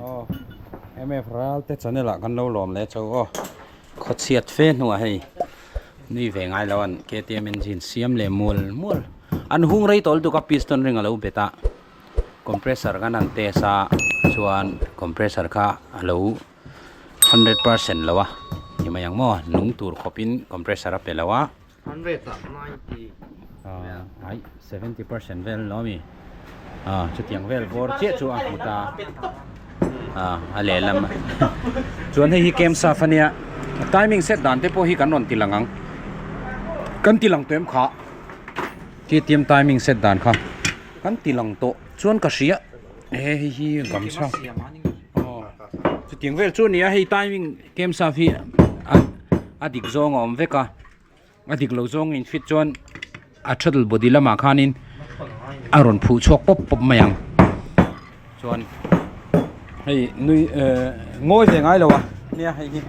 Aw MF Ralte channel ah kan lo lawm leh chauh aw khawchhiat fe hnuah hei nui ve ngai lo an KTM engine siam leh mual mual an hung rei tawh lutuk a piston ring a lo bet a compressor kan han test a chuan compressor kha a lo 100% lo a ni mai ang maw nung tur khawpin compressor a pe lo a. Aih 70% vel lo ami ah chutiang vel bawr chiah chu a hmu ta ah a lehlam chuan hei hi camp staff ania timing set dan te pawh hi kan rawn ti lang ang kan ti lang tawh em kha KTM timing set dan kha kan ti lang tawh chuan ka hria he hei hi gamchha aw chutiang vel chu a ni a hei timing camp staff hi a dik zawng a awm vek a. A dik lo zawng in fit chuan a throttle body lamah khanin a rawn phuh chhuak pawp pawp mai ang chuan hei nui ehh ngawi ve ngai lo a nia hei hi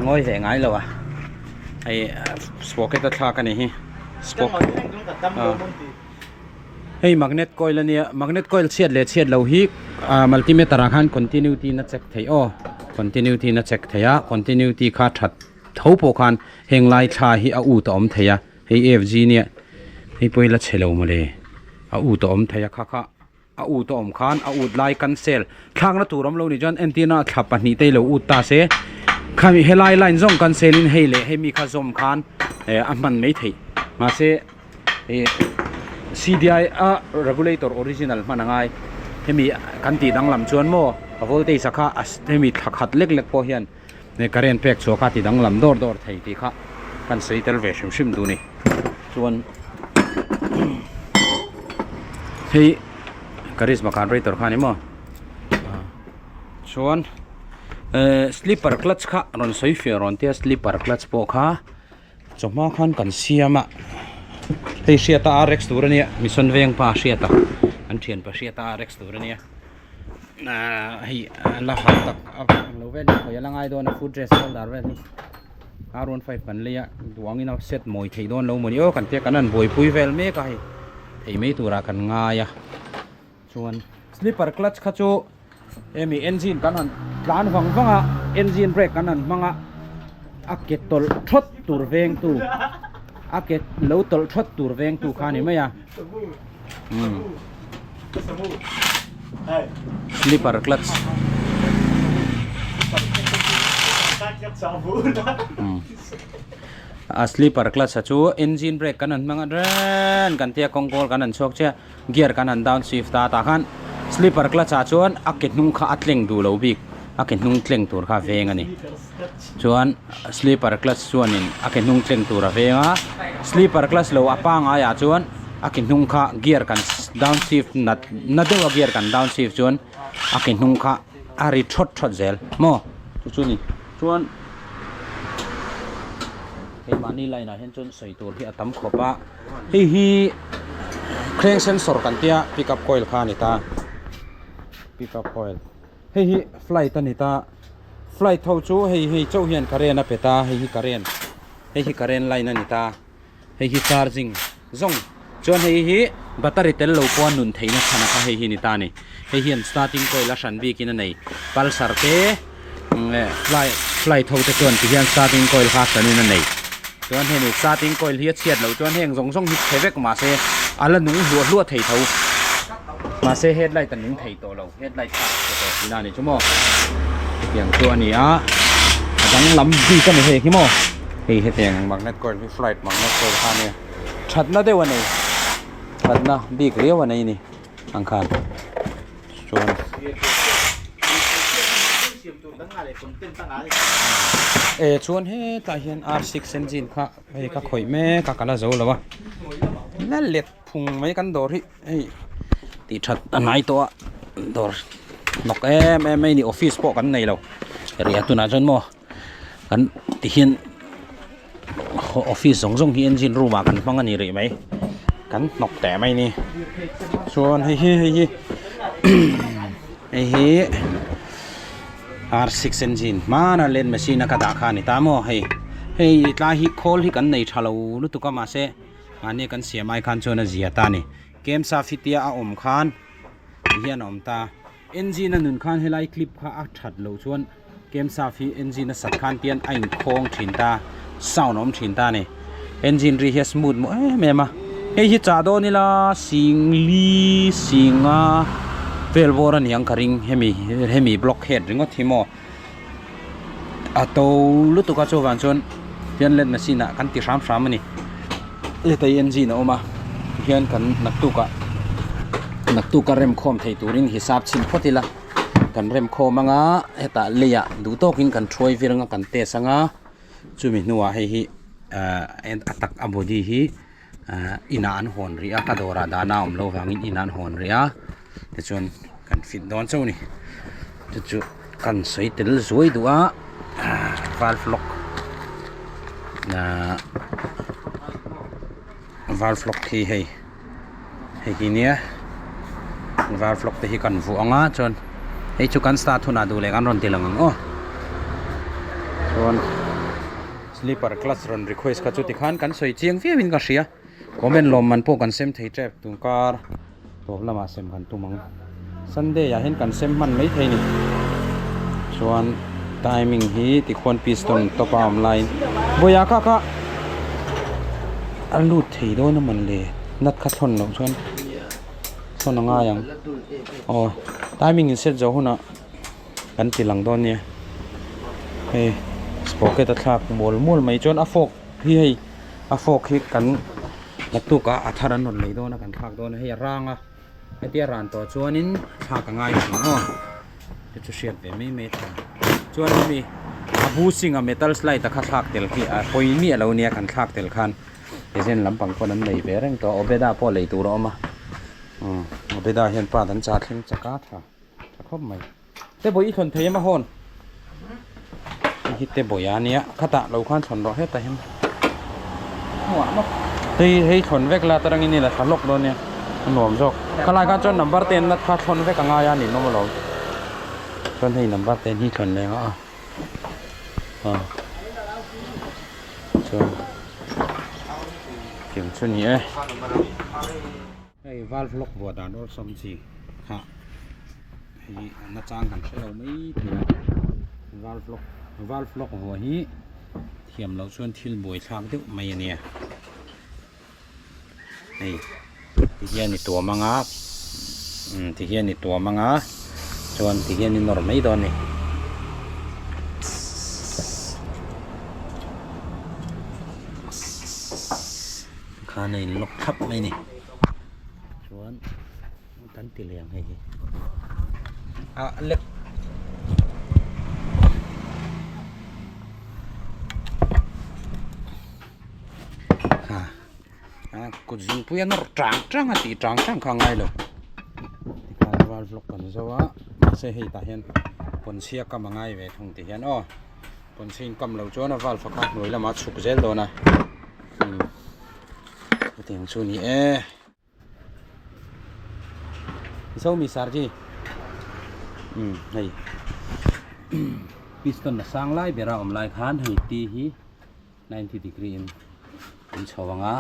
ngawi ve ngai lo a hei sprocket a thlak a ni hi spok ah hei magnet coil a nia magnet coil chhiat leh chhiat loh hi ah multimeter ah khan continuity in a check theih aw continuity in a check theih a continuity kha that. Tho pawh khan heng lai thla hi a ut a awm thei a, hei AFG nia hei pawh hi la chhe lo mawle, a ut a awm thei a kha kha a ut a awm khan a ut lai cancel thlakna tur awm lo nih chuan entirna thla pahnih te hi lo ut ta se khami helai line zawng cancel in hei leh hemi kha zawm khan eh a hman mai theih mahse ih CDI a regulator original hman a ngai hemi kan tih danglam chuan maw a voltage a kha hemi thla khat lek lek pawh hian. He current pek chhuah kha ti danglam dawr dawr thei tih kha kan sawi tel ve hrim hrim duh a ni chuan hei karizma carburetor kha a ni maw chuan ehh slipper clutch kha rawn sawi fiah rawn tia slipper clutch pawh kha chawhma khan kan siam a hei hriata rx tur a nia mission veng pa hriata an thianpa hriata rx tur a nia. Ahh hei la hauh tak a lo vel hi hawi a la ngai dawn a foot rest holder vel hi R15 kan lei a duangin a set mawi theih dawn lo mawni aw kan tia kan han buaipui vel mek a hei thei mai turah kan ngai a chuan slipper clutch kha chu hemi engine kan han tlan vang vang a engine brake kan han hmang a a ke tawlh thawt tur veng tu a ke lo tawlh thawt tur veng tu kha a ni mai a. Slipper clutch a slipper clutch a chu engine brake kan han hmang a ren kan tia kawng kawl kan han chhuak chiah gear kan han down shift ta tah khan slipper clutch ah chuan a ke hnung kha a tleng duh lo bik a ke hnung tleng tur kha a veng a ni chuan slipper clutch chuanin a ke hnung tleng tur a veng a slipper clutch lo a pangai ah chuan a ke hnung kha gear kan down shift nat na deuh a gear kan down shift chuan a ke hnung kha a ri thawt thawt zel maw chu chu a ni chuan hei mahni line ah hian chuan sawi tur hi a tam khawp a hei hi thleng sensor kan tia pickup coil kha a ni ta pickup coil hei hi flight a ni ta flight ho chu hei hei chauh hian current a pe ta hei hi current hei hi current line a ni ta. Hei hi charging zawng chuan hei hi battery tel lo pawh a nun theihna chhan a kha hei hi ni ta a ni. Hei hian starting coil a hran bikin a nei. Pulsar te fly flight ho te chuan ti hian starting coil kha a hranin a nei. Chuan hemi starting coil hi a chhiat loh chuan heng zawng zawng hi chhe vek mahse a la nung hluah hluah thei tho. Mahse headlight a nung thei tawh lo headlight kha a chhe tawh tihna a ni chu maw. Hetiang chu a ni a a danglam bik a ni hei hi maw. Hei hetiang magnet coil hi flight magnet coil kha a nia thatna deuh a nei thatna bik riau a nei a ni ang khan chuan eh chuan hetah hian R6 engine kha hei ka khawih mek a ka la zo lo a la let phung mai kan dawr hi hei tih that a hnai tawh a dawr hnawk em em mai a ni office pawh kan nei lo riah tunah chuan maw. Kan ti hian office zawng zawng hi engine room ah kan hmang a ni rih mai kan hnawk teh mai ni chuan hei hi hei hi hei hi R6 engine hmana land machine a ka dah kha a ni ta maw hei hei tlai hi khawl hi kan nei tha lo lutuk a mahse mahni kan siam ai khan chuan a zia ta a ni camp safety a awm khan ti hian a awm ta. Engine a nun khan helai clip kha a that loh chuan camshaft hi engine a sat khan tian a inkhawng thin ta sound a awm thin ta a ni engine ri hi a smooth maw em em a hei hi chah dawn ila sing li singa vel bawr a niang ka ring hemi hemi block head ringawt hi maw a to lutuk a chuvang chuan tian let machine ah kan ti hram hram a ni heta hi engine a awm a tihian kan naktuk ah naktuk a remkhawm thei turin hisap chhin phawt ila kan remkhawm anga hetah lei ah duh tawkin kan thuai vir anga kan test anga chumi hnuah hei hi ahh a tak a body hi ahh inah an hawn rih a ka dawrah dahna a awm loh vangin inah an hawn rih a tichuan kan fit dawn chauh a ni chu chu kan sawi tel zuai duh a ahh valve lock ahh valve lock hi hei hei hi nia valve lock te hi kan vuah ang a chuan hei chu kan start hunah duh leh kan rawn ti lang ang aw chuan. Sleeper class rawn request kha chu tikhan kan sawi chiang viau in ka hria comment lawm man pawh kan sem thei tep tun kar tawp lamah sem kan tum ang Sunday ah hian kan sem hman mai thei ni chuan timing hi tikhuan piston top a awm laiin vawiah kha kha a lut thei dawn a man le nut kha thlawn loh chuan thlawn a ngai ang aw timing in set zawh hunah. Kan ti lang dawn nia hei sprocket a thlak mual mual mai chuan a fork hi hei a fork hi kan naktuk ah a thar an rawn lei dawn a kan thlak dawn a hei a rang a hetia ran tawh chuanin thlak a ngai thin aw chu chu hriat ve mai mai tha chuan hemi a bushing a metal slide a kha thlak tel khi a pawi miah lo nia kan thlak tel khan design lampang pawn an nei ve reng tawh a obeda pawh lei tur a awm a obeda hian part an chah thleng chak a tha. Tha khawp mai. Te bawi i thlawn thei em a hawn? Hei hi te bawi a nia khatah lo khan thlawn rawh hetah hian hei hei thlawn vek la tarangin i la thla hlawk dawn nia a nuam zawk khalai khan chuan number ten na kha thlawn vek a ngai a ninawm alawm chuan hei number ten hi thlawn leh ang a chuan tiang chu ni e. Hei valve lock vuah dan awlsam chi kha hei a nachang kan hre lo mai thei a valve lock valve lock vuah hi thiam loh chuan thil buai thlak deuh mai a nia hei ti hian i tuam ang a umm ti hian i tuam ang a chuan ti hian i nawr mai dawn a ni. Khan a in lock thlap mai a ni chuan kan ti leh ang hei hi ah lek ha a kut zungpui a nawr tang tang a tih tang tang kha a ngai lo tikhan valve lock kan zo a mahse hei tah hian pawnchhia kam a ngai ve thung tih hian aw pawnchhia in kam lo chuan a valve kha hnuai lamah a chhuk zel dawn a. Hetiang chu ni e. Zomi sarji. Um hei. Piston a sang lai bera awm lai khan hei ti hi 90 degree in in chho anga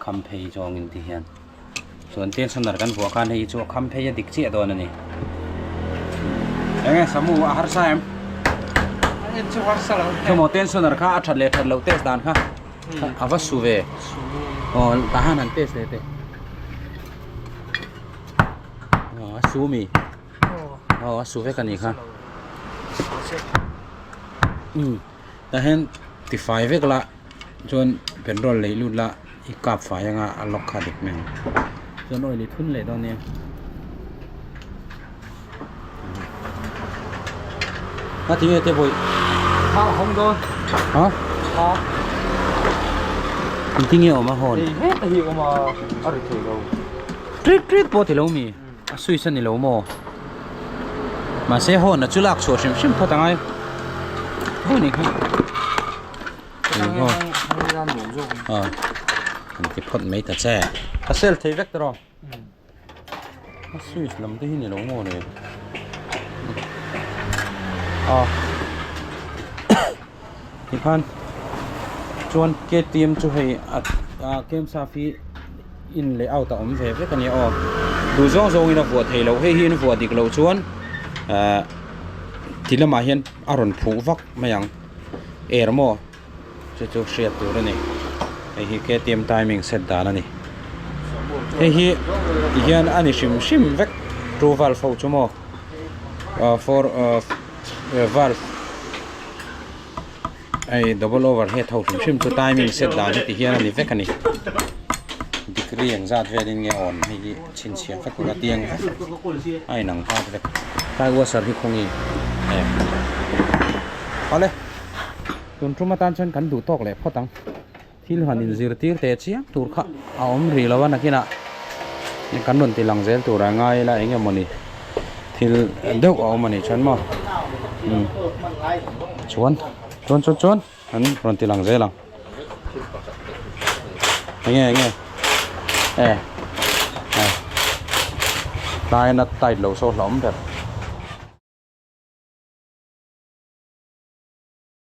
kham phei zawng in ti hian. Chuan tensioner kan vuah khan hei chu a kham phei a dik chiah dawn a ni. Enge samu a harsa em? En chu harsa lo. Khemaw tensioner kha a that leh that loh test dan kha a va su ve. Aw tah hian han test leh teh. Aw a su mi. Aw a su vek a nih kha. Umm tah hian tifai vek la. Chuan petrol lei lut la i kap fai anga a lock kha dik mai ang chuan oil i thun leh dawn nia a tinge te vawi ha hawng dawn ha ha eng tinge awm a hawn hei heta hi awm a a ri thei lo trit trit pawh ti lo mi a switch a ni lo maw mahse hawn a chu lak chhuah hrim hrim phawt angai haw ni kha. Kan ti phawt mai ta che. A sel thei vek tawh a switch lam te hi ni lo maw le a tikhan chuan K T M chu hei a camshaft hi in leh out a awm ve vek a nia aw. Duh zawng zawngin a vuah theih loh hei hi an vuah dik loh chuan ahh ti lamah hian a rawn phuh vak mai ang air maw chu chu hriat tur a ni hei hi ktm timing set dan a ni hei hi ti hian a ni hrim hrim vek two valve ho chu maw ahh four ahh valve hei double over head ho hrim hrim chu timing set dan hi ti hian a ni vek a ni degree ang zat velin nge awn hei hi chhinchhiah vek ula tiang vek a inang nghal vek tlai washer hi khawngi eh awle tun tum atan chuan kan duh tawk leh phawt ang thil han inzirtir teh chiam tur kha a awm rih lo a nakinah kan rawn ti lang zel tur a ngai ila eng emawni thil deuh a awm a nih chuan maw umm chuan chuan chuan chuan an rawn ti lang zel ang enge enge e e tlai na tight loh saw hlauhawm ber.